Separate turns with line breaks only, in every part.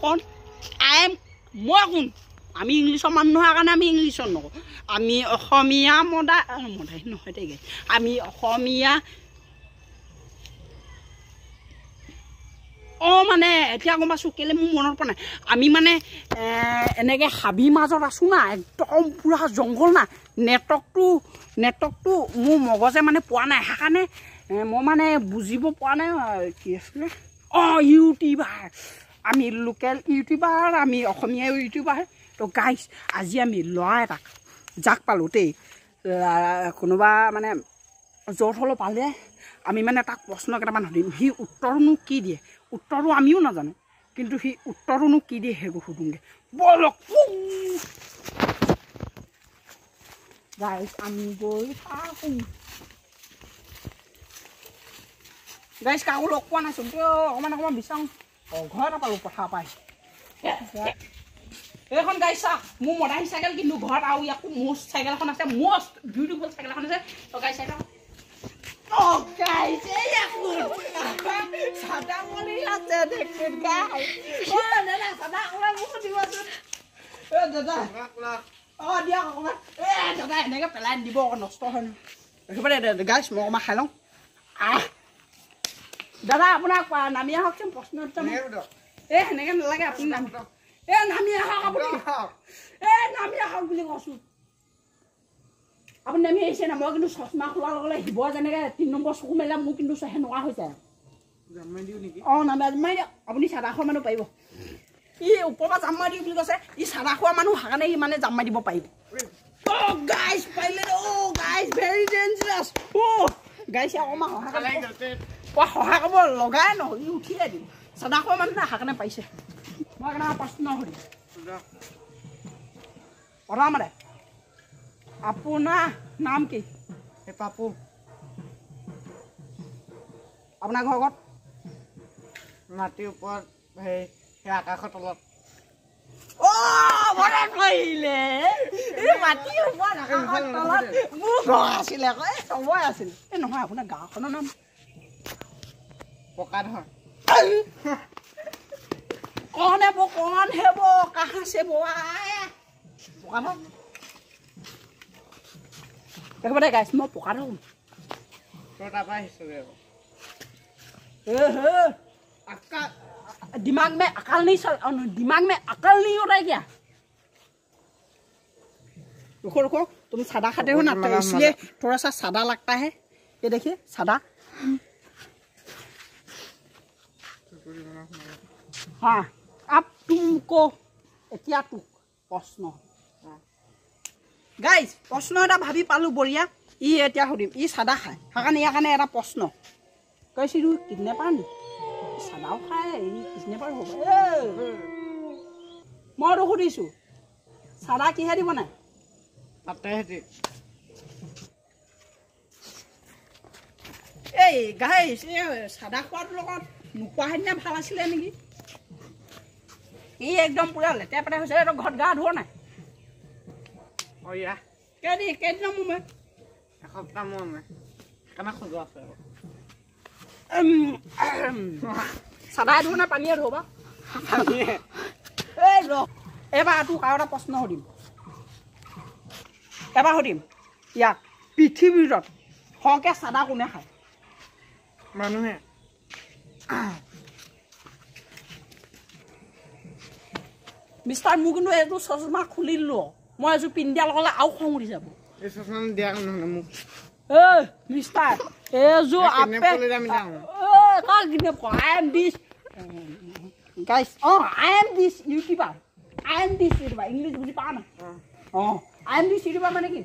কোন? I am মই কোন? আমি ইংলিছৰ মানুহ নোহোৱাৰ কাৰণে আমি ইংলিছত নকওঁ, আমি অসমীয়া মদাই মদাই নহয় দেই, আমি অসমীয়া। অঁ মানে এতিয়া গম পাইছোঁ কেলৈ মোৰ মনত পৰা নাই। আমি মানে এনেকৈ হাবিৰ মাজত আছোঁ না, একদম পূৰা জংঘল না, নেটৱৰ্কটো মোৰ মগজে মানে পোৱা নাই, সেইকাৰণে মই মানে বুজিব পৰা নাই কি আছিলে। অঁ ইউটিউবাৰ, আমি লোকেল ইউটিউবাৰ, আমি অসমীয়া ইউটিউবাৰ। তো গাইছ আজি আমি ল'ৰা এটাক জাক পালোঁ দেই, কোনোবা মানে য'ত হ'লেও পালে আমি মানে তাক প্ৰশ্ন কেইটামান সুধিম, সি উত্তৰনো কি দিয়ে। উত্তৰো আমিও নাজানো, কিন্তু সি উত্তৰনো কি দিয়ে সেইবোৰ সুধোঁগৈ ব'লক। গাইছ আমি গৈ থাকোঁ। গাইছ কাকো লগ পোৱা নাইচোন, তেওঁ অকণমান অকণমান বিচাৰোঁ। অঁ ঘৰ এটা পালোঁ পথাৰ পাই। এইখন গাইছ চা, মোৰ মদাহী চাইকেল কিন্তু ঘৰত, আৰু ইয়াকো মষ্ট চাইকেল এখন আছে, মষ্ট বিউটিফুল চাইকেল এখন আছে। তো গাইছ চাই থাকক। Oh guys, সাদা মলি আছে দেখুন গাইস। ও দাদা সাদা ওলা মুখ দিবাচোন। এ দাদা অ দিয়ক অকণমান। এ দাদা এনেকৈ পেলাই দিব আকৌ নষ্ট হয় নহয়। ৰখিব দে গাইছ, মই অকণমান খাই লওঁ। আহ দাদা আপোনাক নামি আহকচোন, প্ৰশ্ন এই সেনেকৈ নালাগে, আপুনি নামি এ নামি আহক, আপুনি এ নামি আহক বুলি কৈছোঁ। আপুনি নামি আহিছে না? মই কিন্তু চশমা খোলাৰ লগে লগে শিৱ যেনেকৈ 3 নম্বৰ চকু মেলিলে মোৰ কিন্তু সেনেকুৱা হৈছে। অঁ নামি মাৰি দিয়ক, আপুনি চাদা খোৱা মানুহ পাৰিব। ই ওপৰৰ পৰা জাম মাৰি দিওঁ বুলি কৈছে, ই চাদা খোৱা মানুহ, সেইকাৰণে ই মানে জাম মাৰি দিব পাৰিব। অ' গাইছ পাৰিলে, অ' গাইছ ভেৰি ডেঞ্জাৰাছ। অ' গাইছ অকণমান সহায় কৰিব, অ' সহায় কৰিব লগাই নহয়, ই উঠিয়ে দিম। চাদা খোৱা মানুহ না, সেইকাৰণে পাৰিছে। মই সেইকাৰণে প্ৰশ্ন সুধিম প্ৰথমতে, আপোনাৰ নাম কি?
পাপু।
আপোনাৰ ঘৰ ক'ত?
মাটিৰ ওপৰত, সেই আকাশৰ তলত।
অ' মনত পৰিলে, এই মাটিৰ ওপৰত আকাশৰ তলত মোৰ ঘৰ আছিলে আকৌ, এই চবৰে আছিলে। এই নহয়, আপোনাৰ গাঁওখনৰ নাম?
পকাধৰ।
কণ হেব, কণ হেব, কাহা চেব, পকাধৰ। একেবাৰে গাইছ মই পকা থাকোঁ। दिमाग में अकल नहीं चल, दिमाग में अकल नहीं हो रहा है क्या? रुको रुको, तुम सादा खाते हो ना तो इसलिए थोड़ा सा सादा लगता है। ये देखिए सादा। हाँ अब तुमको এতিয়া তোক প্ৰশ্ন গাইজ, প্ৰশ্ন এটা ভাবি পালোঁ বঢ়িয়া। ই এতিয়া সুধিম, ই চাদা খায়, সেইকাৰণে ইয়াৰ কাৰণে এটা প্ৰশ্ন কৈছিলোঁ, কিডনেপাৰ নি? চাদাও খায়, ই কিডনেপাৰ হ'ব। মইতো সুধিছোঁ চাদা কিহেদি বনায়? এই গাইজ, এই চাদা খোৱাটোৰ লগত নোখোৱা সেইদিনা ভাল আছিলে নেকি? ই একদম পূৰা লেতেৰা পেতেৰা হৈছে। এইটো ঘৰত গা ধোৱা নাই? কেইদিনৰ মূৰে?
এসপ্তাহ মূৰে। সেইকাৰণে খজোৱা আছে।
চাদাই ধো নে পানীয়ে ধো বা? এই ৰ, এইবাৰ তোক আৰু এটা প্ৰশ্ন সুধিম। এবাৰ সুধিম ইয়াক, পৃথিৱীৰ ভিতৰত সৰহকৈ চাদা কোনে খায়?
মানুহে।
মিষ্টাৰ, মোৰ কিন্তু এইটো চশমা খুলি দিলোঁ, মই এযোৰ পিন্ধি দিয়াৰ লগে লগে আৰু খং উঠি যাব। মিষ্টাৰ এইযোৰ I am this guys, অঁ I am this YouTuber, I am this YouTuber. English বুজি পাৱ নাই? অঁ I am this YouTuber মানে কি?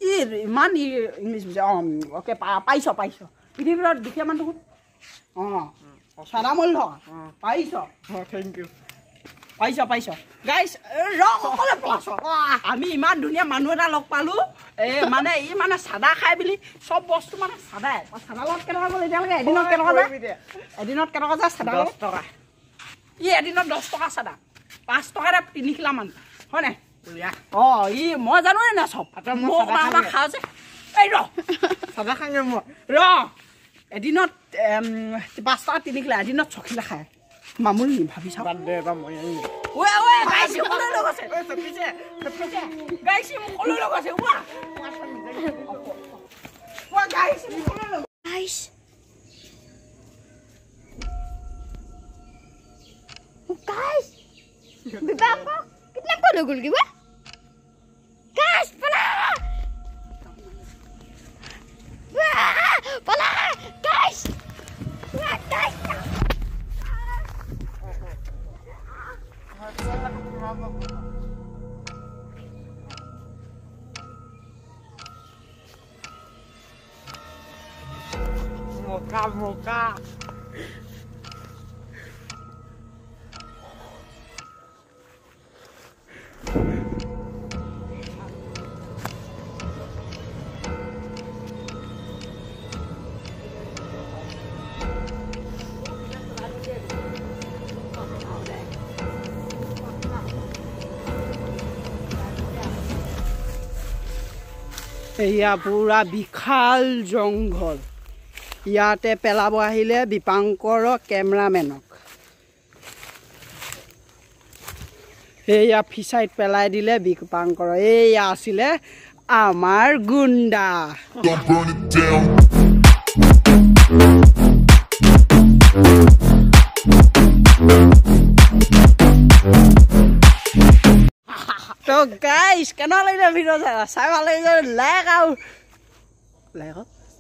ই ইমান ইংলিছ বুজি। অঁ অ'কে, পাইছ পাইছ। পৃথিৱীৰ ভিতৰত দুখীয়া মানুহটো কোন? অঁ চাদা মূল থকা। পাইছ?
Thank U.
পাইছ পাইছ। গাইছ ৰ, অকলে পলাছ। আমি ইমান ধুনীয়া মানুহ এটা লগ পালোঁ, এই মানে ই মানে চাদা খাই বুলি চব বস্তু মানে চাদাই। চাদা লগত কেনেকুৱা গ'ল এতিয়ালৈকে? এদিনত কেনেকুৱা যায়? এদিনত কেনেকুৱা যায় চাদা?
10 টকা।
ই এদিনত 10 টকা চাদা, 5 টকাৰে 3 কিলামান হয় নাই? অঁ ই মই জানোৱে না চব, মই খাওঁ যে। এই ৰ
চাদা খাওঁগে মই।
ৰ এদিনত 5টা 3 কিলা, এদিনত 6 কিলা খায়। মামুল নি ভাবি চাওক।
Moka moka.
এয়া পুৰা বিশাল জংঘল। ইয়াতে পেলাব আহিলে দীপাংকৰ কেমেৰামেনক। এইয়া ফিচাইত পেলাই দিলে দীপাংকৰ। এইয়া আছিলে আমাৰ গুণ্ডা। তো গাইস, কেনে লাগিলে ভিডিঅ' চাই? ভাল লাগিছে লাইক আৰু লাইক,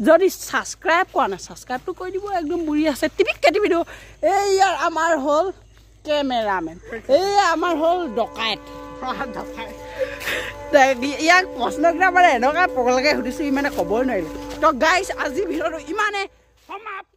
যদি ছাবস্ক্ৰাইব কৰা নাই ছাবস্ক্ৰাইবটো কৰি দিব, একদম বুঢ়ী আছে টিপিককৈ টিপি দিব। এইয়াৰ আমাৰ হ'ল কেমেৰামেন, এইয়া আমাৰ হ'ল ডকাইত। ইয়াক প্ৰশ্নকেইটা মানে এনেকুৱা পগলাকৈ সুধিছোঁ, ই মানে ক'বই নোৱাৰিলে। তো গাইছ, আজি ভিডিঅ'টো ইমানে সমাপ্ত।